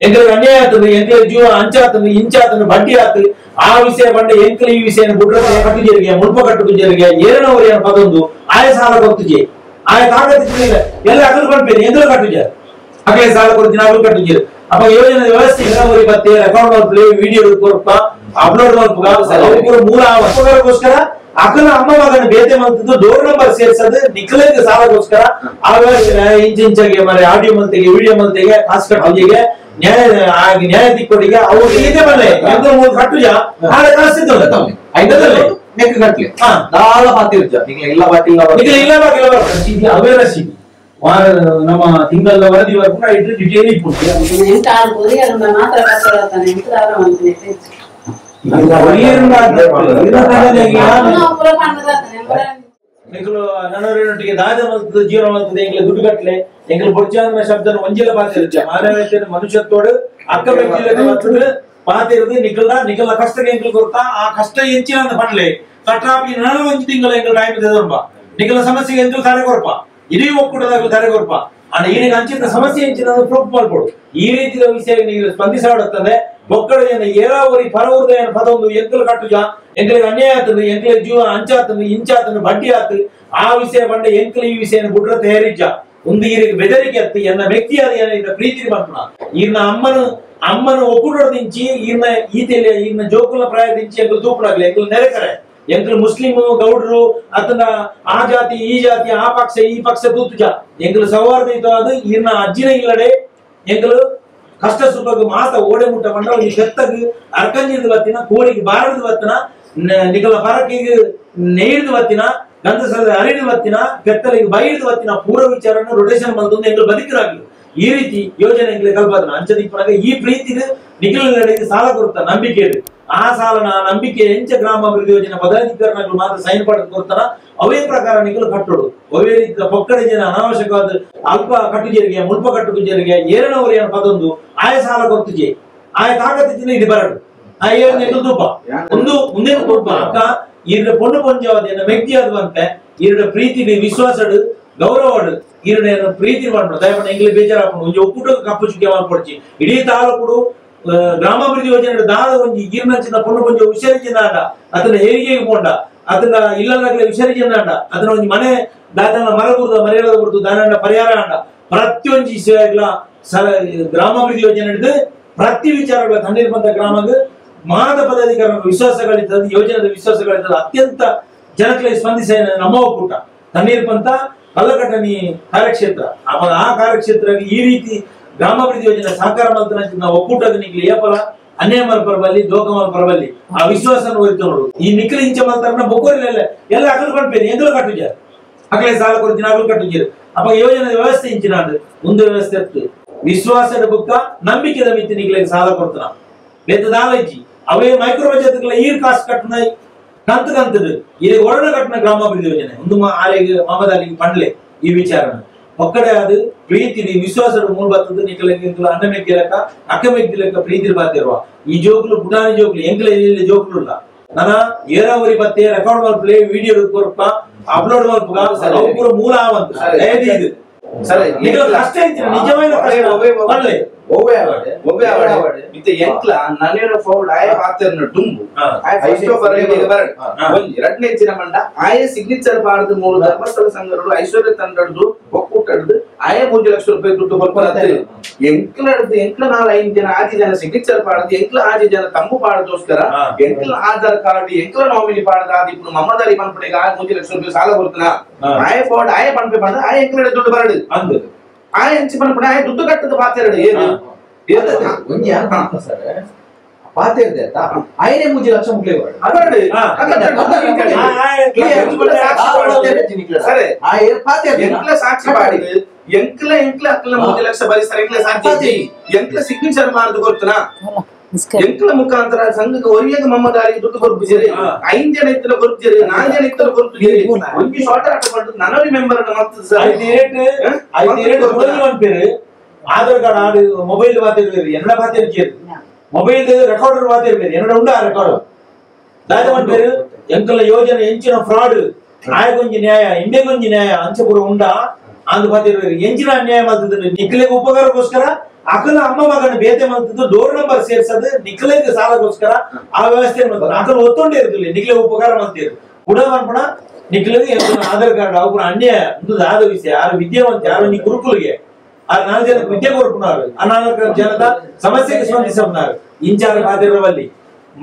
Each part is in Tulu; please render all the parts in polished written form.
ಎಂಕಲಿಗೆ ಅನ್ಯಾಯ ಆತಂದ್ರೆ ಎಂಕಲ ಜೀವನ ಅಂಚಾತಂದ್ರೆ ಇಂಚಾತಂದ್ರೆ ಬಡ್ಡಿ ಆತು ಆ ವಿಷಯ ಬಂಡ ಎಂಕಲ ಈ ವಿಷಯ ಬುಡ್ರ ಕಟ್ಟುಜರಿಗೆ ಮುಲ್ಪ ಕಟ್ಟುಜರಿಗೆ ಏರನವರು ಏನು ಪದೊಂದು ಆಯ ಸಾಲ ಕೊರ್ತುಜೆ ಆಯ ತಾಕತ್ತು ಎಲ್ಲ ಅಗಲು ಪನ್ಪೇರು ಎಂಕಲು ಕಟ್ಟುಜ ಅಕಲೆ ಸಾಲ ಕೊಡ್ತೀನಿ ಅಗಲು ಕಟ್ಟುಜರು ಅಪ್ಪ ಯೋಜನೆ ವ್ಯವಸ್ಥೆ ಇರೋರಿ ಮತ್ತೆ ರೆಕಾರ್ಡ್ ಮಲ್ಪಲೆ ವಿಡಿಯೋ ಕೊರ್ಪ ಅಪ್ಲೋಡ್ ಮಲ್ಪುಗ ಅವು ಮೂಲ ಉಪಕಾರಕ್ಕೋಸ್ಕರ ಅಕಲ ಅಮ್ಮ ಮಗನ ಬೇತೆ ಮಂತದ್ದು ಡೋರ್ ನಂಬರ್ ಸೇರ್ಸದು ನಿಖಲಕ್ಕೆ ಸಾಲಕ್ಕೋಸ್ಕರ ಆ ವ್ಯವಸ್ಥೆ ಇಂಚಿಂಚಾಗೆ ಮರೆ ಆಡಿಯೋ ಮಲ್ತೆಗೆ ವಿಡಿಯೋ ಮಲ್ತೆಗೆ ಕಾಸು ಕಟ್ಟಿಗೆ ನ್ಯಾಯ ನ್ಯಾಯ ದಿಕ್ಕೊಡಿಗೆ ಅವ್ರು ಇದೆ ಬಲ್ಲೆ ಎಂತ ಮೂರು ಕಟ್ಟುಜ ಆಡ ಕಾಸಿದ್ದಲ್ಲ ಐದದಲ್ಲಿ ನೆಕ್ ಕಟ್ಲಿ ದಾಳ ಪಾತಿರ್ಜ ನಿಖಲ ಇಲ್ಲ ಬಾಕಿ ಇಲ್ಲ ನಿಖಲ ಇಲ್ಲ ಬಾಕಿ ಇಲ್ಲ ರಸೀದಿ ಅವೇ ರಸೀದಿ ವಾರ ನಮ್ಮ ತಿಂಗಳ ವರದಿ ವರ್ಪುನ ಇಟ್ಟು ಡಿಟೇಲ್ ಇಪ್ಪುಂಡು ಎಂತ ಆಡ್ಬೋದು ಅದನ್ನ ಮಾತ್ರ ಕಟ್ಟೋದಾನೆ ಎಂತ ಎಂಕುಲು ನನ್ನವರಿನೊಟ್ಟಿಗೆ ದಾದ ಮಲ್ತದ ಜೀವನ ಮಲ್ತದೆ ಎಂಕುಲು ದುಡ್ಡು ಕಟ್ಲೆ ಎಂಕುಲು ಬೊಡ್ಚಾಂದ್ರ ಶಬ್ದನ ಒಂಜಿಲ ಪಾತಿರ್ಜ ಮಾನವೀಯತೆ ಮನುಷ್ಯತ್ವೋಡು ಅಕ್ಕ ವ್ಯಕ್ತಿ ಮಲ್ತದ ಪಾತಿರ್ದು ನಿಖಲ ನಿಖಲ ಕಷ್ಟಕ್ಕೆ ಎಂಕುಲು ಕೊರ್ತಾ ಆ ಕಷ್ಟ ಎಂಚಿನ ಅಂತ ಪನ್ಲೆ ಕಟ್ರಾಪಿ ನನ ಒಂಜಿ ತಿಂಗಳ ಎಂಕುಲು ಟೈಮ್ ತೆದೊರ್ಬ ನಿಖಲ ಸಮಸ್ಯೆಗೆ ಎಂಕುಲು ತರೆ ಕೊರ್ಪ ಇಡೀ ಒಕ್ಕೂಟದಾಗ ತರೆ ಕೊರ್ಪ ಅಂಡ್ ಈರಿಗೆ ಅಂಚಿನ ಸಮಸ್ಯೆ ಎಂಚಿನ ಪ್ರೂಫ್ ಮಾಡ್ಕೊಡು ಈ ರೀತಿಯ ವಿಷಯ ನೀವು ಸ್ಪಂದಿಸಾಡುತ್ತದೆ ಒಕ್ಕಡ ಜನ ಏರಾವರಿ ಪರವೂರ್ದ ಏನ ಪದೊಂದು ಎಂಕಲು ಕಟ್ಟುಜ ಎಂಕಲಿಗೆ ಅನ್ಯಾಯ ಆತಂದ್ರೆ ಎಂಕಲಿಗೆ ಜೀವನ ಅಂಚಾತಂದ್ರೆ ಇಂಚಾತಂದ್ರೆ ಬಡ್ಡಿ ಆತು ಆ ವಿಷಯ ಬಂಡ ಎಂಕಲು ಈ ವಿಷಯ ಬುಡ್ರ ತಯಾರಿಜ ಒಂದು ಈರಿಗೆ ಬೆದರಿಕೆ ಅತ್ತು ಎನ್ನ ವ್ಯಕ್ತಿಯಾದ ಏನ ಇನ್ನ ಪ್ರೀತಿ ಮಾಡ್ಕೊಣ ಈರ್ನ ಅಮ್ಮನು ಅಮ್ಮನು ಒಕ್ಕೂಟದಿಂಚಿ ಈರ್ನ ಈತೆಲೆ ಈರ್ನ ಜೋಕುಲ ಪ್ರಾಯದಿಂಚಿ ಎಂಕಲು ತೂಪುಡಾಗ್ಲಿ ಎಂಕಲು ನೆರೆಕರೆ ಎಂಕಲು ಮುಸ್ಲಿಮ್ ಗೌಡ್ರು ಅತನ ಆ ಜಾತಿ ಈ ಜಾತಿ ಆ ಪಕ್ಷ ಈ ಪಕ್ಷ ತೂತುಜ ಎಂಕಲು ಸೌಹಾರ್ದ ಅದು ಈರ್ನ ಅಜ್ಜಿನ ಇಲ್ಲಡೆ ಎಂಕಲು ಕಷ್ಟ ಸುಖಕ್ಕೆ ಮಾತ ಓಡೆ ಮುಟ್ಟ ಬಂಡ ಈ ಶೆತ್ತಗ್ ಅರ್ಕಂಜಿದ ಬತ್ತಿನ ಕೋಳಿಗೆ ಬಾರದ ಬತ್ತಿನ ನಿಕಲ ಪರಕಿಗೆ ನೇಯ್ದು ಬತ್ತಿನ ಗಂಧಸದ ಅರಿದು ಬತ್ತಿನ ಪೆತ್ತಲಿಗೆ ಬೈದು ಬತ್ತಿನ ಪೂರ್ವ ವಿಚಾರನ ರೊಟೇಷನ್ ಬಂದು ಎಂಕಲು ಬದುಕರಾಗ್ಲಿ ಈ ರೀತಿ ಯೋಜನೆ ಎಂಕಲು ಕಲ್ಪದನ ಅಂಚದಿಪ್ಪನಾಗ ಈ ಪ್ರೀತಿಗೆ ನಿಖಲ ಸಾಲ ಕೊಡ್ತ ನಂಬಿಕೆ ಇದೆ ಆ ಸಾಲನ ನಂಬಿಕೆ ಎಂಚ ಗ್ರಾಮಾಭಿವೃದ್ಧಿ ಯೋಜನೆ ಪದಾಧಿಕಾರಿಗಳು ಮಾತ್ರ ಸೈನ್ ಪಡೆದು ಕೊಡ್ತಾರ ಅವೇ ಪ್ರಕಾರ ನಿಖಲು ಕಟ್ಟೋಡು ಅವೇ ರೀತಿ ಪೊಕ್ಕಡೆ ಜನ ಅನಾವಶ್ಯಕವಾದ ಅಲ್ಪ ಕಟ್ಟುಜರಿಗೆ ಮುಲ್ಪ ಕಟ್ಟುಜರಿಗೆ ಏರನವರು ಏನು ಪದೊಂದು ಆಯ ಸಾಲ ಕೊರ್ತುಜೆ ಆಯ ತಾಕತ್ತಿನ ಇದು ಬರಡು ಆ ಏಳು ಎಂಕಲು ತೂಪ ಒಂದು ಮುಂದಿನ ತೂಪ ಅಕ್ಕ ಈರ ಪೊಣ್ಣು ಪೊಂಜಾವದ ಏನ ವ್ಯಕ್ತಿ ಆದವಂತೆ ಈರಡ ಪ್ರೀತಿ ವಿಶ್ವಾಸಡು ಗೌರವಡು ಈರಡ ಏನು ಪ್ರೀತಿ ಮಾಡ್ಬಿಡು ದಯಮಾಡಿ ಎಂಗ್ಲಿ ಬೇಜಾರಾಪುಂಡು ಒಂಜಿ ಒಕ್ಕೂಟ ಕಪ್ಪು ಚುಕ್ಕೆ ಮಾಡ್ಕೊಡ್ಚಿ ಇಡೀ ತಾಲೂಕುಡು ಗ್ರಾಮಾಭಿವೃದ್ಧಿ ಯೋಜನೆ ದಾದ ಒಂಜಿ ಈರ್ನಂಚಿನ ಪೊಣ್ಣು ಪೊಂಜ ಹುಷಾರಿಜಿನ ಆಂಡ ಅದನ್ನ ಹೆರಿಗೆ ಪೋಂಡ ಅದನ್ನ ಇಲ್ಲದಾಗಲೇ ಹುಷಾರಿಜಿನ ಆಂಡ ಅದನ್ನ ಒಂಜಿ ಮನೆ ದಾದನ ಮರ ಗುರುದ ಮರ್ಯಾದ ಗುರುತು ದಾನಂಡ ಪರಿಹಾರ ಆಂಡ ಪ್ರತಿಯೊಂಜಿ ಗ್ರಾಮಾಭಿವೃದ್ಧಿ ಯೋಜನೆ ಹಿಡಿದು ಪ್ರತಿ ವಿಚಾರಗಳ ತಣ್ಣೀರ್ ಬಂದ ಗ್ರಾಮದ ಮಾದ ಪದಾಧಿಕಾರಿ ವಿಶ್ವಾಸಗಳಿರ್ತದೆ ಯೋಜನೆದ ವಿಶ್ವಾಸಗಳಿರ್ತದೆ ಅತ್ಯಂತ ಜನಕ್ಕೆ ಸ್ಪಂದಿಸ ನಮ್ಮ ಒಕ್ಕೂಟ ತಣ್ಣೀರ್ ಪಂತ ಕಲ್ಲಕಟ್ಟನಿ ಕಾರ್ಯಕ್ಷೇತ್ರ ಆ ಕಾರ್ಯಕ್ಷೇತ್ರ ಈ ರೀತಿ ಗ್ರಾಮಾಭಿವೃದ್ಧಿ ಯೋಜನೆ ಸಹಕಾರ ಮಲ್ತನ ಒಕ್ಕೂಟದ ನಿಕ್ಲಿ ಏಪಲ ಅನ್ಯಾಯ ಮಲ್ಪರಬಲ್ಲಿ ದೋಖ ಮಲ್ಪರಬಲ್ಲಿ ಆ ವಿಶ್ವಾಸನ ಒರಿತೋಡು ಈ ನಿಕ್ಲಿ ಇಂಚ ಮಲ್ತಾರನ ಬೊಕ್ಕೋರಿಲ್ಲ ಎಲ್ಲ ಅಗಲು ಪನ್ಪೇರು ಎಂಕಲು ಕಟ್ಟುಜ ಅಕಲೆ ಸಾಲ ಕೊಡ್ತೀನಿ ಅಗಲು ಕಟ್ಟುಜರು ಅಪ್ಪ ಯೋಜನೆ ವ್ಯವಸ್ಥೆ ಇಂಚಿನ ಮುಂದೆ ವ್ಯವಸ್ಥೆ ಇತ್ತು ವಿಶ್ವಾಸದ ಬುಕ್ಕ ನಂಬಿಕೆದ ಮಿತಿ ನಿಕ್ಲಿಗೆ ಸಾಲ ಕೊಡ್ತಾನ ಬೇತದಾಲಜ್ಜಿ ಅವೇ ಮೈಕ್ರೋ ಬಜೆಟ್ ಈರ್ ಕಾಸು ಕಟ್ಟನ ಕಂತು ಕಂತದು ಇದು ಒರಣ ಕಟ್ಟನ ಗ್ರಾಮಾಭಿವೃದ್ಧಿ ಯೋಜನೆ ಒಂದು ಆರೆಗೆ ಮಾಮದಾಲಿಗೆ ಪಂಡ್ಲೆ ಈ ವಿಚಾರನ ಒಕ್ಕಡೆ ಅದು ಪ್ರೀತಿ ವಿಶ್ವಾಸದ ಮೂಲ ಬರ್ತದೆ ನಿಖಲ ಅನ್ನ ಮೆಗ್ಗಿಲಕ್ಕ ಅಕ್ಕ ಮೆಗ್ಗಿಲಕ್ಕ ಪ್ರೀತಿ ಬಾತಿರುವ ಈ ಜೋಕ್ಲು ಪುಟಾಣಿ ಜೋಕ್ಲು ಎಂಕಲ ಜೋಕ್ಲು ಇಲ್ಲ ನನ್ನ ಏರಾವರಿ ಬತ್ತೆ ರೆಕಾರ್ಡ್ ಮಲ್ಪಲೆ ವಿಡಿಯೋ ಕೊರ್ಪ ಅಪ್ಲೋಡ್ ಮಲ್ಪುಗ ಅವು ಪೂರ ಮೂಲ ಆವಂತ ಇದು ನಿಖಲ ಕಷ್ಟ ಐತಿ ನಿಜವಾದ ಕಷ್ಟ ಪಂಡ್ಲೆ ಇತ್ತೆ ಎಂಕ್ಲ ನನೇರ ಫೌಲ್ ಆಯ ಪಾತ್ರನ ಡುಂಬು ಆಯ first of all ಬರಡು ಒಂಜಿ ಎರಡನೇ ಇಂಚಿನ ಮಂಡ ಆಯ ಸಿಗ್ನೇಚರ್ ಬಾರದು ಮೂರು ಧರ್ಮಸ್ಥಳ ಸಂಘರು ಐಶ್ವರ್ಯ ತಂಡಡ್ದು ಒಕ್ಕೂಟಡ್ದು ಆಯ 3 ಲಕ್ಷ ರೂಪಾಯಿ ದುಡ್ಡು ಕೊಡ್ಪರತ್ತೆ ಎಂಕ್ಲ ಎಂಕ್ಲ 4-5 ಜನ 6 ಜನ ಸಿಗ್ನೇಚರ್ ಪಾಡದು ಎಂಕ್ಲ 6 ಜನ ತಂಬು ಪಾಡದೋಸ್ಕರ ಎಂಕ್ಲ ಆಧಾರ್ ಕಾರ್ಡ್ ಎಂಕ್ಲ ನಾಮಿನಿ ಪಾಡದ ಅದು ಇಪ್ಪು ಮಮ್ಮದಾರಿ ಪನ್ಪಡೆಗೆ ಆ 3 ಲಕ್ಷ ರೂಪಾಯಿ ಸಾಲ ಕೊಡ್ತಾನ ಆಯ ಫೌಡ್ ಆಯ ಪನ್ಪೆ ಪಾಡದ ಆಯ ಎಂಕ್ಲ ದುಡ್ಡು ಬರಡು ಅಂದು ಆಯ ಎಂಚಿ ಪನ್ಪಡೆ ಆಯ ದುಡ್ಡು ಕಟ್ಟದ ಪಾತೆರಡು ಏನು ಸರ್ ಪಾತಿರ್ದೆ ಆಯ್ತಾ ಆಯನೇ 3 ಲಕ್ಷ ಮುಕ್ಲೆ ಸಾಕ್ಷಿ ಪಾಡಿ ಎಂಕ್ಲ ಎಂಕ್ಲ ಅಕ್ಕಲ 3 ಲಕ್ಷ ಬರಿ ಸರ್ ಎಂಕ್ಲ ಸಾಕ್ಷಿ ಎಂಕ್ಲ ಸಿಗ್ನೇಚರ್ ಮಾರದು ಗೊತ್ತನ ಎಂಕ್ಲ ಮುಖಾಂತರ ಸಂಘಕ್ಕೆ ಒರಿಯಾಗ ಮಮ್ಮದಾರಿಗೆ ದುಡ್ಡು ಕೊರ್ಪಿಜಿರಿ 5 ಜನ ಇತ್ತಲ ಕೊರ್ಪಿಜಿರಿ 4 ಜನ ಇತ್ತಲ ಕೊರ್ಪಿಜಿರಿ ಒಂಜಿ ಶಾರ್ಟ್ ಆಟ ಪಂಡು ನನರಿ ಮೆಂಬರ್ ಮಲ್ತದ ಸರ್ 5 ಪೇರು ಆಧಾರ್ ಕಾರ್ಡ್ ಆಡು ಮೊಬೈಲ್ ಬಾತಿರ್ಬೇರು ಎನ್ನಡ ಬಾತಿರ್ಕೇರು ಮೊಬೈಲ್ ರೆಕಾರ್ಡರ್ ಬಾತಿರ್ಬೇರು ಎನ್ನಡ ಉಂಡ ರೆಕಾರ್ಡ್ ದಾದ ಪನ್ಪೇರು ಎಂಕಲ ಯೋಜನೆ ಎಂಚಿನ ಫ್ರಾಡ್ ಆಯಗೊಂಜಿ ನ್ಯಾಯ ಇಂಡೆಗೊಂಜಿ ನ್ಯಾಯ ಅಂಚಪುರ ಉಂಡ ಅಂದು ಬಾತಿರ್ಬೇರು ಎಂಚಿನ ಅನ್ಯಾಯ ಮಾಡ್ತಿದ್ರು ನಿಖಲಿಗೆ ಉಪಕಾರಕ್ಕೋಸ್ಕರ ಅಕಲ ಅಮ್ಮ ಮಗನ ಬೇತೆ ಮಂತದ್ದು ಡೋರ್ ನಂಬರ್ ಸೇರ್ಸದು ನಿಕ್ಲೆಗೆ ಸಾಲಗೋಸ್ಕರ ಆ ವ್ಯವಸ್ಥೆ ಅಕಲ ಒತ್ತೊಂಡೇ ಇರ್ತಿಲ್ಲ ನಿಕ್ಲೆ ಉಪಕಾರ ಮಂತಿರು ಕೂಡ ಪಣ ನಿಕ್ಲೆಗೆ ಆಧಾರ್ ಕಾರ್ಡ್ ಅವು ಅನ್ಯ ಒಂದು ಆದ ವಿಷಯ ಯಾರು ವಿದ್ಯಾವಂತ ಯಾರು ನೀ ಗುರುಕುಲಿಗೆ ಆ 4 ಜನಕ್ಕೆ ವಿದ್ಯೆ ಕೊಡ್కున్నారు ಆ 4 ಜನದ ಸಮಸ್ಯೆಗೆ ಸ್ಪಂದಿಸಬన్నారు ಇಂಚಾರ ಬಾದಿರವಲ್ಲಿ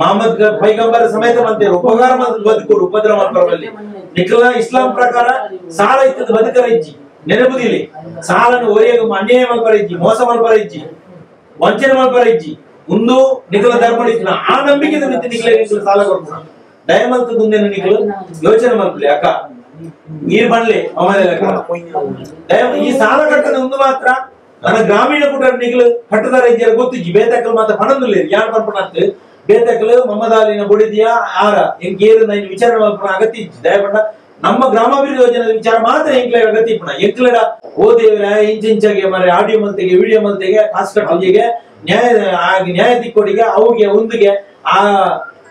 ಮಹಮ್ಮದ್ ಪೈಗಂಬರ ಸಮೇತ ಮಂತಿರು ಉಪಕಾರ ಬದುಕುಡು ಉಪದ್ರ ಮಾಡ್ತಾರಲ್ಲಿ ನಿಖಲ ಇಸ್ಲಾಂ ಪ್ರಕಾರ ಸಾಲ ಇತ್ತದ ಬದುಕರ ಇಜ್ಜಿ ನೆನಪುದಿಲಿ ಸಾಲನ್ನು ಒರಿಯಗ ಅನ್ಯಾಯ ಮಲ್ಪರ ಇಜ್ಜಿ ಮೋಸ ಮಲ್ಪರ ಇಜ್ಜಿ ವಂಚನೆ ಮಲ್ಪರ ಇಜ್ಜಿ ಒಂದು ನಿಖಲ ಧರ್ಮ ಇತ್ತು ಆ ನಂಬಿಕೆ ನಿಖಲ ನಿಖಲ ಸಾಲ ಕೊಡ್కున్నా ದಯಮಲ್ತದ ನಿಖಲು ಯೋಚನೆ ಮಲ್ಪಲಿ ಅಕ್ಕ ನೀರು ಬನ್ಲಿ ದಯ ಈ ಸಾಲ ಕಟ್ಟದ ಒಂದು ಮಾತ್ರ ನನ್ನ ಗ್ರಾಮೀಣ ಕೂಟ ನಿಖಲು ಕಟ್ಟದಾರ ಇಜ್ಜಾರ ಗೊತ್ತಿಜ್ಜಿ ಬೇತಕ್ಕಲ್ ಮಾತ್ರ ಪಣಂದುಲ್ಲೇರು ಯಾರು ಪನ್ಪಣತ್ತು ಬೇತಕ್ಕಲು ಮಮ್ಮದಾಲಿನ ಬುಡಿದಿಯಾ ಆರ ಎಂಕೇರು ನೈನ್ ವಿಚಾರಣೆ ಮಲ್ಪಣ ಅಗತ್ಯ ಇಜ್ಜಿ ದಯಪಂಡ ನಮ್ಮ ಗ್ರಾಮಾಭಿವೃದ್ಧಿ ಯೋಜನೆ ವಿಚಾರ ಮಾತ್ರ ಎಂಕ್ಲೆ ಅಗತ್ಯ ಇಪ್ಪಣ ಎಂಕ್ಲೆಡ ಓದೇವ್ರ ಇಂಚಿಂಚಾಗೆ ಮರೆ ಆಡಿಯೋ ಮಲ್ತೆಗೆ ವಿಡಿಯೋ ಮಲ್ತೆಗೆ ಕಾಸು ಕಟ್ಟಿಗೆ ನ್ಯಾಯ ನ್ಯಾಯ ತಿಕ್ಕೋಡಿಗೆ ಅವುಗೆ ಒಂದಿಗೆ ಆ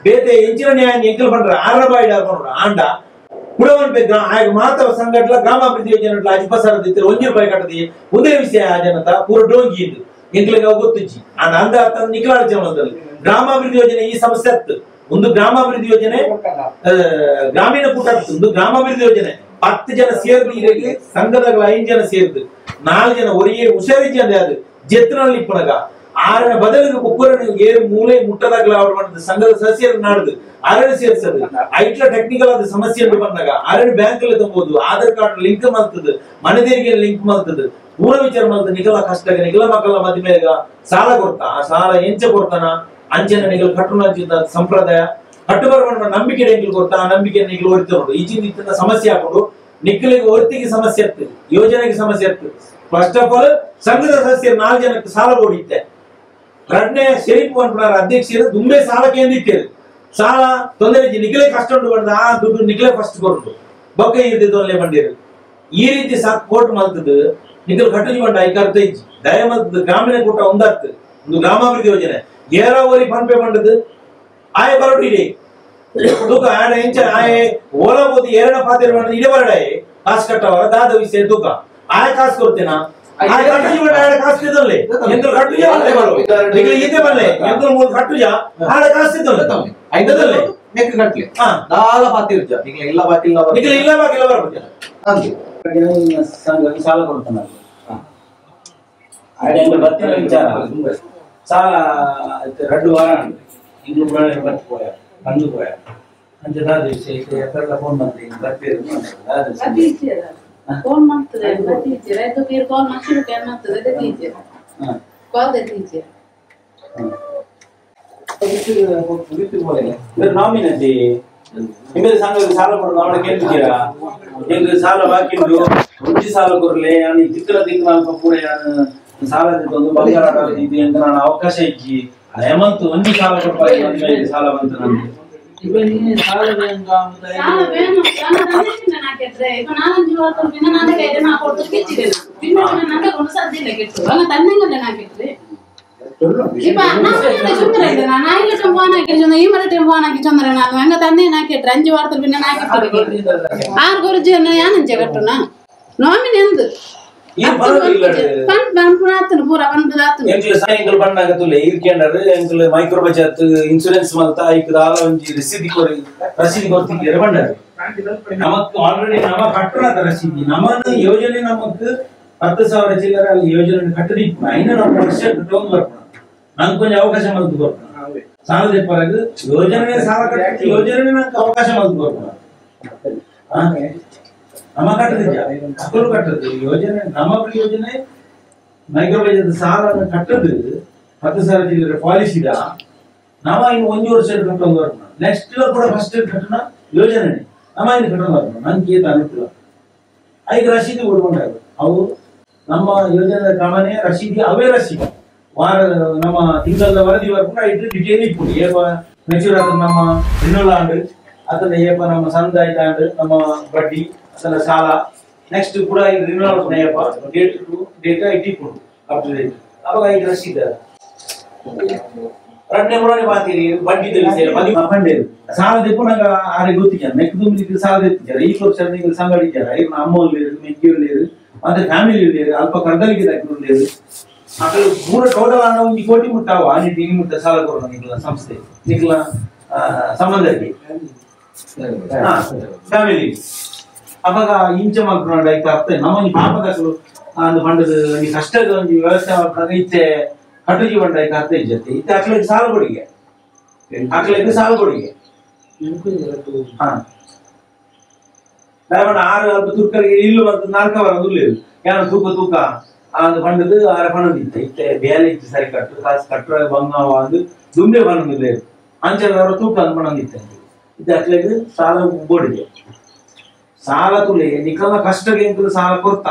ಬೇತೆ ಎಂಚಿನ ನ್ಯಾಯ ಎಂಕಲ್ ಪಂಡ್ರ ಆರ ಬಾಯಿಡ ಪಂಡ್ರ ಆಂಡ ಕುಡವನ್ ಬೇಕು ಆಗ ಮಾತ್ರ ಸಂಘಟಲ ಗ್ರಾಮಾಭಿವೃದ್ಧಿ ಯೋಜನೆ ಅಜ್ಪಸಾರ ಒಂಜಿ ರೂಪಾಯಿ ಕಟ್ಟದಿ ಒಂದೇ ವಿಷಯ ಆ ಜನತ ಪೂರ ಡೋಂಗಿ ಇದು ಎಂಕ್ಲೆಗೆ ಅವು ಗೊತ್ತಿಜ್ಜಿ ಆ ಅಂದ ಅರ್ಥ ನಿಖಲಾರ್ಜನ ಮಲ್ತಲ್ಲಿ ಗ್ರಾಮಾಭಿವೃದ್ಧಿ ಯೋಜನೆ ಈ ಸಮಸ್ಯೆ ಅತ್ತು ಒಂದು ಗ್ರಾಮಾಭಿವೃದ್ಧಿ ಯೋಜನೆ ಗ್ರಾಮೀಣ ಕೂಟ ಒಂದು ಗ್ರಾಮಾಭಿವೃದ್ಧಿ ಯೋಜನೆ 10 ಜನ ಸೇರ್ದು ಇರಲಿ ಸಂಘದ 5 ಜನ ಸೇರ್ದು 4 ಜನ ಒರಿಯೇ ಹುಷಾರಿಜ್ಜಿ ಅಂದ್ರೆ ಅದು ಜೆತ್ತಿನಲ್ಲಿ ಇಪ್ಪನಗ ಆರನ ಬದಲಿಗೆ ಕುಕ್ಕರನ್ನು ಏರು ಮೂಲೆ ಮುಟ್ಟದಾಗಲ ಅವರು ಮಾಡಿದ ಸಂಘದ ಸದಸ್ಯರು ನಾಡ್ದು ಆರಣ ಸೇರಿಸದು ಐಟ್ಲ ಟೆಕ್ನಿಕಲ್ ಆದ ಸಮಸ್ಯೆ ಬಂದಾಗ ಆರಣ ಬ್ಯಾಂಕ್ ಅಲ್ಲಿ ತಗೋದು ಆಧಾರ್ ಕಾರ್ಡ್ ಲಿಂಕ್ ಮಾಡ್ತದೆ ಮನೆದೇರಿಗೆ ಲಿಂಕ್ ಮಾಡ್ತದೆ ಪೂರ ವಿಚಾರ ಮಾಡ್ತದೆ ನಿಖಲ ಕಷ್ಟ ನಿಖಲ ಮಕ್ಕಳ ಮದುವೆಗ ಸಾಲ ಕೊಡ್ತಾ ಆ ಸಾಲ ಎಂಚ ಕೊಡ್ತಾನ ಅಂಚನ ನಿಗಲ್ ಕಟ್ಟುನ ಸಂಪ್ರದಾಯ ಕಟ್ಟುಬರುವ ನಂಬಿಕೆ ಎಂಕಲ್ ಕೊಡ್ತಾ ಆ ನಂಬಿಕೆ ನಿಗಲು ಹೊರಿತ ನೋಡು ಈಚಿನ ಸಮಸ್ಯೆ ಹಾಕೊಂಡು ನಿಕ್ಕಲಿಗೆ ಒರ್ತಿಗೆ ಸಮಸ್ಯೆ ಆಗ್ತದೆ ಯೋಜನೆಗೆ ಸಮಸ್ಯೆ ಆಗ್ತದೆ. First of all ಸಂಘದ ಸದಸ್ಯರು 4 ಜನಕ್ಕೆ ಸಾಲ ಕೊಡಿತ್ತೆ ರಡ್ನೆ ಶರೀಫ್ ಅನ್ಪುಣಾರ ಅಧ್ಯಕ್ಷರು ದುಂಬೆ ಸಾಲಕ್ಕೆ ಎಂದಿತ್ತೇರು ಸಾಲ ತೊಂದರೆ ನಿಖಲೇ ಕಷ್ಟ ಉಂಟು ಬಂದ ಆ ದುಡ್ಡು ನಿಖಲೇ ಫಸ್ಟ್ ಕೊಟ್ಟು ಬೊಕ್ಕ ಇರ್ದಿದ್ದು ಬಂದಿರು ಈ ರೀತಿ ಸಾಕು ಕೋರ್ಟ್ ಮಲ್ತದ್ದು ನಿಖಲ್ ಕಟ್ಟುಜಿ ಬಂಡ ಐಕಾರ್ತ ಇಜ್ಜಿ ದಯ ಮಲ್ತದ್ದು ಗ್ರಾಮೀಣ ಕೂಟ ಒಂದಾಗ್ತದೆ ಒಂದು ಗ್ರಾಮಾಭಿವೃದ್ಧಿ ಯೋಜನೆ ಏರಾವರಿ ಪನ್ಪೆ ಬಂಡದು ಆಯ ಬರಡು ಇಡೀ ತೂಕ ಆಡ ಎಂಚ ಆಯೆ ಓಲಾ ಬೋದಿ ಏರಣ ಪಾತಿರ ಬಂಡದು ಇಡೇ ಬರಡಾಯೆ ಕಾಸು ಕಟ್ಟವರ ದಾದ ವಿಷಯ ತೂಕ ಆಯ ಕಾಸು ಕೊಡ್ತೇನಾ ಆಯ ಕಟ್ಟುಜಿ ಬಂಡ ಆಡ ಕಾಸು ತಿದ್ದಲ್ಲೇ ಎಂಕಲ್ ಕಟ್ಟುಜ ನಿಖಲ್ ಈತೆ ಬಲ್ಲೆ ಎಂಕಲ್ ಮೂಲ ಕಟ್ಟುಜ ಆಡ ಕಾಸು ತಿದ್ದಲ್ಲೇ ಐದದಲ್ಲೇ ನೆಕ್ ಕಟ್ಲಿ ದಾಲ ಪಾತಿರ್ಜ ನಿಖಲ್ ಇಲ್ಲ ಬಾಕಿಲ್ಲ ನಿಖಲ್ ಇಲ್ಲ ಬಾಕಿಲ್ಲ ಬರ್ಬೇಕು ಸಂಘ ಸಾಲ ಕೊಡ್ತಾನೆ ಬತ್ತಿನ ವಿಚಾರ ಸಾಲ 2 ವಾರ ಇಂಗ್ಲು ಬತ್ತು ಪೋಯ ಬಂದು ಪೋಯ ಅಂಚೆ ದಾದ ವಿಷಯ ಎತ್ತರಲ್ಲ ಫೋನ್ ಬಂತು ಬರ್ತೀರಿ ಫೋನ್ ಮಾಡ್ತದೆ ಟೀಚರ್ ಆಯ್ತು ಪೀರ್ ಕಾಲ್ ಮಾಡ್ಸಿರು can ಮಾಡ್ತದೆ ಅದೇ teacher call they teacher ನಾಮಿನತಿ ನಿಮ್ಮದು ಸಂಘಕ್ಕೆ ಸಾಲ ಕೊಡೋದು ಅವಳ ಕೇಳ್ತಿದ್ದೀರಾ ಎಂಗ್ ಸಾಲ ಬಾಕಿ ಉಂಟು ಒಂಜಿ ಸಾಲ ಕೊರ್ಲೆ ನಾನು ತಿಕ್ಕಲ ತಿಂಗಳ ಪೂರ ಸಾಲ ಒಂದು ಬಂಗಾರ ಇದು ಅಂತ ನಾನು ಅವಕಾಶ ಇಜ್ಜಿ ಹೇಮಂತ್ ಒಂಜಿ ಸಾಲ ಕೊಡ್ಪಾಯಿ ಸಾಲ ಬಂತು ನನ್ಗೆ ಮೈಕ್ರೋ ಬಜಾತ್ ಇನ್ಸೂರೆನ್ಸ್ ಮಲ್ತ ಐಕ್ ದಾಲ ಒಂಜಿ ರಸೀದಿ ಕೊರಿ ರಸೀದಿ ಕೊರ್ತಿದ್ದೀರ ಬಂಡಾರು ನಮಕ್ ಆಲ್ರೆಡಿ ನಮ ಕಟ್ಟುನದ ರಸೀದಿ ನಮನ ಯೋಜನೆ ನಮಕ್ 10,000 ಚಿಲ್ಲರೆ ಅಲ್ಲಿ ಯೋಜನೆ ಕಟ್ಟದಿಪ್ಪು ಐನ ನಮ್ಮ ವರ್ಷ ಕಟ್ಟೋಂದು ಬರ್ಪಣ ನಂಗೆ ಕೊಂಚ ಅವಕಾಶ ಮಲ್ತು ಬರ್ಪಣ ಸಾಲದ ಪರಗ ಯೋಜನೆ ಸಾಲ ಕಟ್ಟ ಯೋಜನೆ ನಂಗೆ ಅವಕಾಶ ಮಲ್ತು ಬರ್ಪಣ ನಮ್ಮ ಕಟ್ಟದಿದ್ದ ಅಕ್ಕಲು ಕಟ್ಟದು ಯೋಜನೆ ನಮ್ಮ ಯೋಜನೆ ಮೈಕ್ರೋ ಬಜೆಟ್ ಸಾಲ ಕಟ್ಟದು 10,000 ಚಿಲ್ಲರೆ ಪಾಲಿಸಿ ನಾವ ಇನ್ನು 1 ವರ್ಷ ಕಟ್ಟೋದು ಬರ್ಪಣ ನೆಕ್ಸ್ಟ್ ಕೂಡ ಫಸ್ಟ್ ಕಟ್ಟಣ ಯೋಜನೆ ನಮ್ಮ ಇನ್ನು ಕಟ್ಟೋದು ಬರ್ಪಣ ನಂಗೆ ಏತ ಅನುಕೂಲ ಐದು ರಸೀದಿ ಕೊಡ್ಕೊಂಡಾಗ ಅವು ನಮ್ಮ ಯೋಜನೆ ಕ್ರಮನೇ ರಸೀದಿ ಅವೇ ರಸೀದಿ ವಾರ ನಮ್ಮ ತಿಂಗಳ ವರದಿ ಬರ್ಕೊಂಡು ಐದು ಡಿಟೇಲ್ ಇಟ್ಬಿಡಿ ಏಪ ಮೆಚೂರ್ ಆದ ನಮ್ಮ ರಿನೋಲ್ ಆಂಡ್ ಅದನ್ನ ಏಪ ನಮ್ಮ ಸಂದಾಯ ಆಂಡ್ ನಮ್ಮ ಬಡ್ಡಿ ಅದನ್ನ ಸಾಲ ನೆಕ್ಸ್ಟ್ ಕೂಡ ಇದು ರಿನೋಲ್ ಏಪ date to date ಇಟ್ಟಿಕೊಂಡು up to date ಅವಾಗ ಐದು ರಸೀದಿ ರಡ್ನೆ ಮುರಾಣಿ ಮಾತೀರಿ ಬಡ್ಡಿ ತಿಳಿಸಿ ಬಂಡೇರು ಸಾಲ ದೆಪ್ಪು ನಂಗೆ ಆರಿಗೆ ಗೊತ್ತಿದ್ದಾರೆ ನೆಕ್ ದುಮ್ಮಿಗೆ ಸಾಲ ಎತ್ತಿದ್ದಾರೆ ಈ ವರ್ಷ ನೀವು ಸಂಘ ಇದ್ದಾರೆ ಇವ್ನ ಅಮ್ಮ ಲೇರು ಮೆಕ್ಕಿಯವರು ಲೇರು ಮತ್ತೆ ಫ್ಯಾಮಿಲಿ ಲೇರು ಅಲ್ಪ ಕರ್ದಲಿಗೆ ದಕ್ಕರು ಲೇರು ಅಕಲ್ ಪೂರ ಟೋಟಲ್ ಆಂಡ ಒಂಜಿ ಕೋಟಿ ಮುಟ್ಟಾವ ಆನಿ ಟೀಮ್ ಮುಟ್ಟ ಸಾಲ ಕೊರಣ ನಿಕ್ಲ ಸಂಸ್ಥೆ ನಿಕ್ಲ ಸಂಬಂಧಕ್ಕೆ ಫ್ಯಾಮಿಲಿ ಅವಾಗ ಇಂಚ ಮಲ್ಪುನ ಐತ ಅರ್ಥ ನಮ್ಮ ಒಂಜಿ ಪಾಪದಕಲು ಅಂದ್ ಪಂಡದ ಒಂಜಿ ಕಷ್ಟದ ಒಂಜಿ ವ್ಯವಸ್ಥೆ ಮಲ್ಪುನಾಗ ಇತ್ತೆ ಕಟ್ಟುಜಿ ಪಂಡ ಐತ ಅರ್ಥ ಇಜ್ಜತ್ತೆ ಇತ್ತೆ ಅಕ್ಲೆಗ್ ಸಾಲ ಕೊಡಿಗೆ ಅಕ್ಲೆಗ್ ಸಾಲ ಕೊಡಿಗೆ ಹಾ ಆರು ಅಲ್ಪ ತುರ್ಕರಿಗೆ ಇಲ್ಲು ಬಂತು ನಾಲ್ಕ ವಾರ ದುಲ್ಲೇರು ಯಾನ ತೂಕ ತೂಕ ಅಂದ್ ಪಂಡದು ಆರ ಪಣದು ಇತ್ತೆ ಇತ್ತೆ ಬೇಲೆ ಇತ್ತು ಸರಿ ಕಟ್ಟು ಕಾಸು ಕಟ್ಟುವಾಗ ಬಂಗಾವ ಅಂದು ದುಂಬೆ ಪಣದು ಅಂಚೆದವರ ತೂಕ ಅಂದ್ ಪಣಂದಿತ್ತೆ ಇತ್ತೆ ಅಕ್ಲೆಗ್ ಸಾಲ ಬೋಡಿಗೆ ಸಾಲ ತುಲೆ ನಿಕಲ ಕಷ್ಟಕ್ಕೆ ಎಂಕಲು ಸಾಲ ಕೊರ್ತ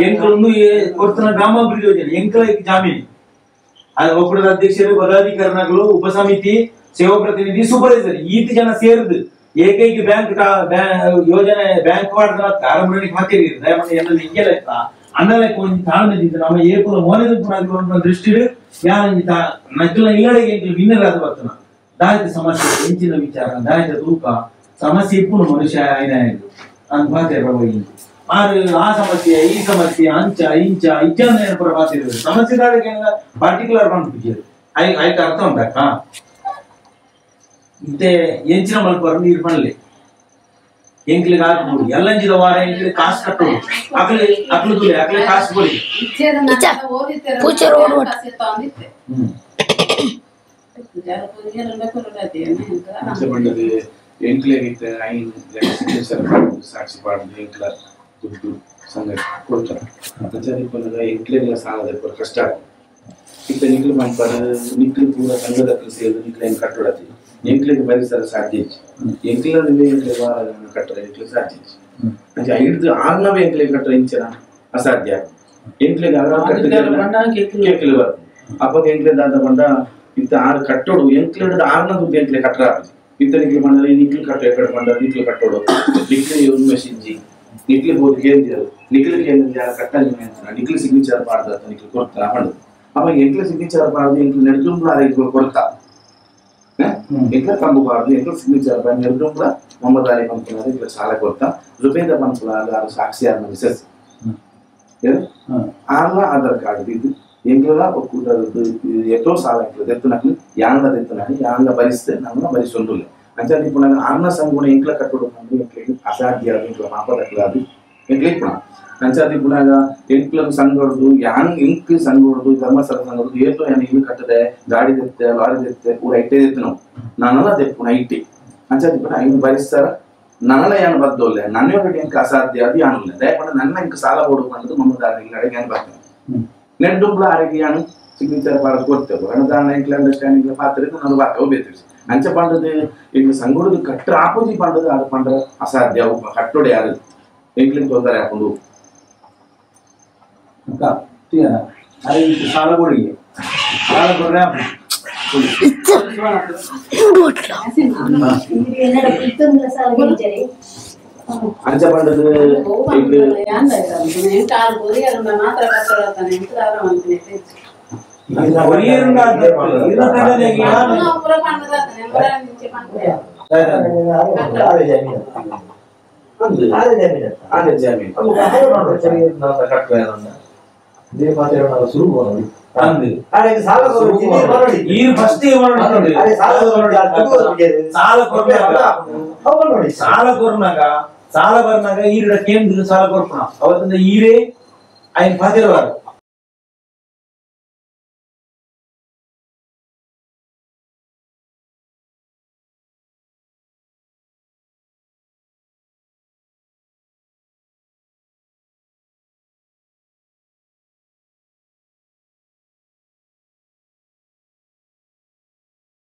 ಎಂಕಲೊಂದು ಕೊರ್ತನ ಗ್ರಾಮಾಭಿವೃದ್ಧಿ ಯೋಜನೆ ಎಂಕಲ ಜಾಮೀನು ಅದು ಒಕ್ಕೂಟದ ಅಧ್ಯಕ್ಷರು ಪದಾಧಿಕಾರಿಗಳು ಉಪಸಮಿತಿ ಸೇವಾ ಪ್ರತಿನಿಧಿ ಸೂಪರ್ವೈಸರ್ ಈತ ಜನ ಸೇರಿದು ಏಕೈಕ ಬ್ಯಾಂಕ್ ಯೋಜನೆ ಬ್ಯಾಂಕ್ ಆರಂಭ ಹಾಕಿರಿ ದಯಮಾಡಿ ಹಿಂಗೆಲ್ಲ ಅಣ್ಣಲೆಕ್ಕ ಒಂಜಿ ತಾಳ್ಮೆ ದಿದ್ದು ನಮ್ಮ ಏಕುಲ ಮೋನೆದ ದೃಷ್ಟಿಡ್ ಯಾನೊಂಜಿ ನಕ್ಕಲ ಇಲ್ಲಡೆಗೆ ಎಂಕಲು ವಿನ್ನರ್ ಆದ್ ಬರ್ತನ ದಾಯತ ಸಮಸ್ಯೆ ಎಂಚಿನ ವಿಚಾರ ದಾಯತ ತೂಕ ಸಮಸ್ಯೆ ಇಪ್ಪುನು ಮನುಷ್ಯ ಆಯ್ನ ಅಂದ್ ಪಾತೆರ ಆರು ಆ ಸಮಸ್ಯೆ ಈ ಸಮಸ್ಯೆ ಅಂಚ ಇಂಚ ಇಚ್ಛ ಪೂರ ಪಾತಿರು ಸಮಸ್ಯೆ ದಾಳಿಗೆ ಪರ್ಟಿಕ್ಯುಲರ್ ಪನ್ಪುಜೆರ್ I ಐತ ಅರ್ಥ ಉಂಡಕ್ಕ ಇತ್ತೆ ಎಂಚಿನ ಮಲ್ಪರ ನೀರು ಪನ್ಲೆ ಎಂಕ್ಲಿಗೆ ಹಾಕ್ಬೋದು ಎಲ್ಲಂಜಿದ ವಾರ ಎಂಕ್ಲಿಗೆ ಕಾಸು ಕಟ್ಟೋದು ಅಕ್ಲೆ ಅಕ್ಲು ತುಲೆ ಅಕ್ಲೆ ಕಾಸು ಕೊಡಿ ಎಂಕ್ಲೆಗಿತ್ತೆ ಐನ್ ಸಿಗ್ನೇಚರ್ ಸಾಕ್ಷಿ ಪಾಡ್ದು ಎಂಕ್ಲ ದುಡ್ಡು ಸಂಘ ಕೊಡ್ತಾರೆ ಅಂಚನೆ ಎಂಕ್ಲೆಗ್ಲ ಸಾಲದ ಪೂರ ಕಷ್ಟ ಇತ್ತೆ ನಿಕ್ಲು ಪನ್ಪರ್ ನಿಕ್ಲು ಪೂರ ಸಂಘದ ಸೇರಿದು ನಿಕ್ಲು ಹೆಂಗ್ ಕಟ್ಟೋಡತಿ ಎಂಕ್ಲೆಗ್ ಪರಿಸರ ಸಾಧ್ಯ ಇಜ್ಜಿ ಎಂಕ್ಲ ಎಂಕ್ಲೆ ವಾರ ಕಟ್ಟರೆ ಎಂಕ್ಲೆ ಸಾಧ್ಯ ಇಜ್ಜಿ ಅಂಚೆ ಐಡ್ದು ಆರ್ನವೇ ಎಂಕ್ಲೆಗ್ ಕಟ್ಟರೆ ಇಂಚಿನ ಅಸಾಧ್ಯ ಎಂಕ್ಲೆಗ್ ಕೇಕ್ಲು ಬರ್ತದೆ ಅಪ್ಪಗ ಎಂಕ್ಲೆ ದಾದ ಪಂಡ ಇತ್ತ ಆರು ಕಟ್ಟೋಡು ಎಂಕ್ಲೆ ಆರ್ನ ದುಡ್ಡು ಎಂಕ್ಲೆ ಕಟ್ಟರ ಇತ್ತ ನಿಕ್ಲು ಪಂಡ ನಿಕ್ಲು ಕಟ್ಟೋ ಎಕಡೆ ಪಂಡ ನಿಕ್ಲು ಕಟ್ಟೋಡು ನಿಕ್ಲು ಉನ್ಮೆಸಿಂಜಿ ನಿಕ್ಲು ಬೋದು ಕೇಂದ್ರ ನಿಕ್ಲು ಕೇಂದ್ರ ಕಟ್ಟಲ್ಲಿ ನಿಕ್ಲು ಸಿಗ್ನೇಚರ್ ಪಾಡ್ದ ನಿಕ್ಲು ಕೊಡ್ತಾರ ಪಂಡ ಅವಾಗ ಎಂಕ್ಲೆ ಸಿಗ್ನೇಚರ್ ಪಾಡ್ದು ಎಂಕ್ಲು ನೆಡ್ದುಂಬ ಆರ್ ಕೊಡ್ತಾ ಎಂಕ್ಲ ಕಂಬು ಪಾಡ್ದು ಎಂಕ್ಲು ಸಿಗ್ನೇಚರ್ ಪಾಡ್ ನೆಡ್ದುಂಬ ಮೊಹಮ್ಮದ್ ಅಲಿ ಪಂಪುಲಾರ ಇಂಕ್ಲ ಸಾಲ ಕೊಡ್ತಾ ಜುಬೇದ ಪಂಪುಲಾರ ಆರು ಸಾಕ್ಷಿ ಆರ್ನ ಮಿಸಸ್ ಆರ್ಲ ಆಧಾರ್ ಕಾರ್ಡ್ ಇದು ಎಂಕ್ಲ ಒಕ್ಕೂಟದ್ದು ಎತ್ತೋ ಸಾಲ ಎಂಕ್ಲ ದೆತ್ತುನಕ್ಲು ಯಾಂಡ ದೆತ್ತುನಾನಿ ಯಾಂಡ ಭರಿಸ್ತೆ ನಮ್ಮ ಭರಿಸೊಂದುಲ್ಲ ಅಂಚಾದಿ ಪುನಃ ಆರ್ನ ಸಂಗುಣ ಎಂಕ್ಲ ಕಟ್ಟೋಡು ಪಂಡು ಎಂಕ್ಲೆಗ್ ಅಸಾಧ್ಯ ಎಂಕ್ಲ ಮಾಪದಕ್ಲಾದು ಎಂಕ್ಲೆ ಪುನಃ ಅಂಚಾದಿ ಪುನಃ ಎಂಕ್ಲ ಸಂಘಡ್ದು ಯಾನ್ ಎಂಕ್ ಸಂಘಡ್ದು ಧರ್ಮಸ್ಥಳ ಸಂಘಡ್ದು ಏತೋ ಯಾನ್ ಇನ್ನು ಕಟ್ಟದೆ ಗಾಡಿ ದೆತ್ತೆ ಲಾರಿ ದೆತ್ತೆ ಪೂರ ಇಟ್ಟೆ ದೆತ್ತು ನಾವು ನಾನಲ್ಲ ದೆಪ್ಪುನ ಇಟ್ಟೆ ಅಂಚಾದಿ ಪುನಃ ಐನು ಭರಿಸ್ತಾರ ನನ್ನಲ ಯಾನ್ ಬದ್ದೋಲ್ಲೆ ನನ್ನ ఒకటి ಎಂಕ್ ಅಸಾಧ್ಯ ಅದು ಯಾನುಲ್ಲ ದಯಪಂಡ ನನ್ನ ಎಂಕ್ ಸಾಲ ಬೋಡು ಪಂಡದು ಮಮ್ಮದಾರ ಇಲ್ಲಡೆ ಯಾನ್ ಬರ್ತೇನೆ ನೆಡ್ಡುಂಬ್ಲ ಆರಿಗೆ ಯಾನು ಸಿಗ್ನೇಚರ್ ಪಾಡದು ಕೊಡ್ತೇವೆ ಅನುದಾನ ಎಂಕ್ಲ ಅಂಡರ್ಸ್ಟ್ಯಾಂಡಿಂಗ್ ಪಾತ್ರ ನಾನು ಬಾತ ಹೋಗ್ಬೇಕು ಅಂಚ ಪಂಡದು ಈಗ ಸಂಗುಡದು ಕಟ್ಟರ ಆಪೋಜಿ ಪಂಡದು ಅದು ಪಂಡ್ರ ಅಸಾಧ್ಯ ಕಟ್ಟೋಡೆ ಯಾರು ಎಂಕ್ಲಿಂಗ್ ತೊಂದರೆ ಹಾಕೊಂಡು ಸಾಲ ಕೊಡಿಗೆ ಸಾಲ ಕೊಡ್ರೆ ಅಂಚ ಪಂಡದು ಸಾಲ ಕೊರ್ನಾಗ ಸಾಲ ಬರ್ನಾಗ ಈರಿಡ ಕೇಂದ್ರ ಸಾಲ ಕೊರ್ಪಣ ಅವತ್ತಿಂದ ಈರೇ ఆయన ಪಾತಿರವಾರು